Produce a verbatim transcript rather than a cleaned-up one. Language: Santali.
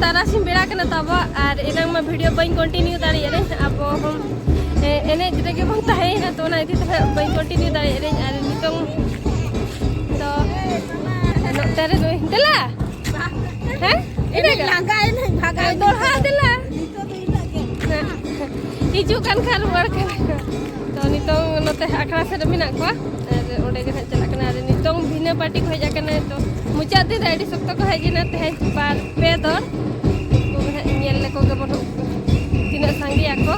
ᱛᱟᱨᱟᱥᱤᱧ ᱵᱮᱲᱟ ᱠᱟᱱᱟ ᱛᱟᱵᱚ, ᱟᱨ ᱮᱱᱟᱝ ᱢᱟ ᱵᱷᱤᱰᱤᱭᱳ ᱵᱟᱹᱧ ᱠᱚᱱᱴᱤᱱᱤᱭᱩ ᱫᱟᱲᱮᱭᱟᱜ ᱨᱮ, ᱟᱵᱚ ᱦᱚᱸ ᱮ, ᱮᱱᱮᱡ ᱨᱮᱜᱮ ᱵᱚᱱ ᱛᱟᱦᱮᱸᱭᱮᱱᱟ, ᱛᱚ ᱚᱱᱟ ᱤᱫᱤ ᱛᱮ ᱦᱟᱸᱜ ᱵᱟᱹᱧ ᱠᱚᱱᱴᱤᱱᱤᱭᱩ ᱫᱟᱲᱮᱭᱟᱜ ᱨᱮ᱾ ᱟᱨ ᱱᱤᱛᱚᱝ ᱫᱚ ᱱᱚᱛᱮ ᱨᱮ ᱱᱩᱭ, ᱫᱮᱞᱟ᱾ ᱦᱮᱸ? ᱤᱱᱟᱹᱜ ᱜᱮ? ᱞᱟᱸᱜᱟ ᱮᱱᱟᱹᱧ, ᱵᱷᱟᱜᱟᱣ ᱟᱨ ᱫᱚᱦᱲᱟ ᱮᱱᱟᱹᱧ᱾ ᱫᱮᱞᱟ᱾ ᱱᱤᱛᱚᱜ ᱫᱚ ᱤᱱᱟᱹᱜ ᱜᱮ᱾ ᱦᱮᱸ᱾ ᱦᱤᱡᱩᱜ ᱠᱟᱱ ᱠᱷᱟᱱ ᱨᱩᱣᱟᱹᱲ ᱠᱟᱱᱟ ᱠᱚ᱾ ᱛᱚ ᱱᱤᱛᱚᱝ ᱱᱚᱛᱮ ᱟᱠᱷᱲᱟ ᱥᱮᱫ ᱨᱮ ᱢᱮᱱᱟᱜ ᱠᱚᱣᱟ, ᱟᱨ ᱚᱸᱰᱮ ᱜᱮ ᱱᱟᱦᱟᱜ ᱪᱟᱞᱟᱜ ᱠᱟᱱᱟ᱾ ᱟᱨ ᱱᱤᱛᱚᱝ ᱵᱷᱤᱱᱟᱹ ᱯᱟᱨᱴᱤ ᱠᱚ ᱦᱮᱡ ᱟᱠᱟᱱᱟ, ᱛᱚ ᱢᱩᱪᱟᱹᱫ ᱫᱤᱱ ᱨᱮ ᱟᱹᱰᱤ ᱥᱚᱠᱛᱚ ᱠᱚ ᱦᱮᱡ ᱮᱱᱟ ᱛᱮᱦᱮᱧ ᱵᱟᱨ ᱯᱮ ᱫᱚᱞ᱾ ᱩᱱᱠᱩ ᱜᱮ ᱱᱟᱦᱟᱜ ᱧᱮᱞ ᱞᱮᱠᱚ ᱜᱮᱵᱚᱱ ᱦᱟᱸᱜ ᱛᱤᱱᱟᱹᱜ ᱥᱟᱸᱜᱮᱭᱟᱠᱚ᱾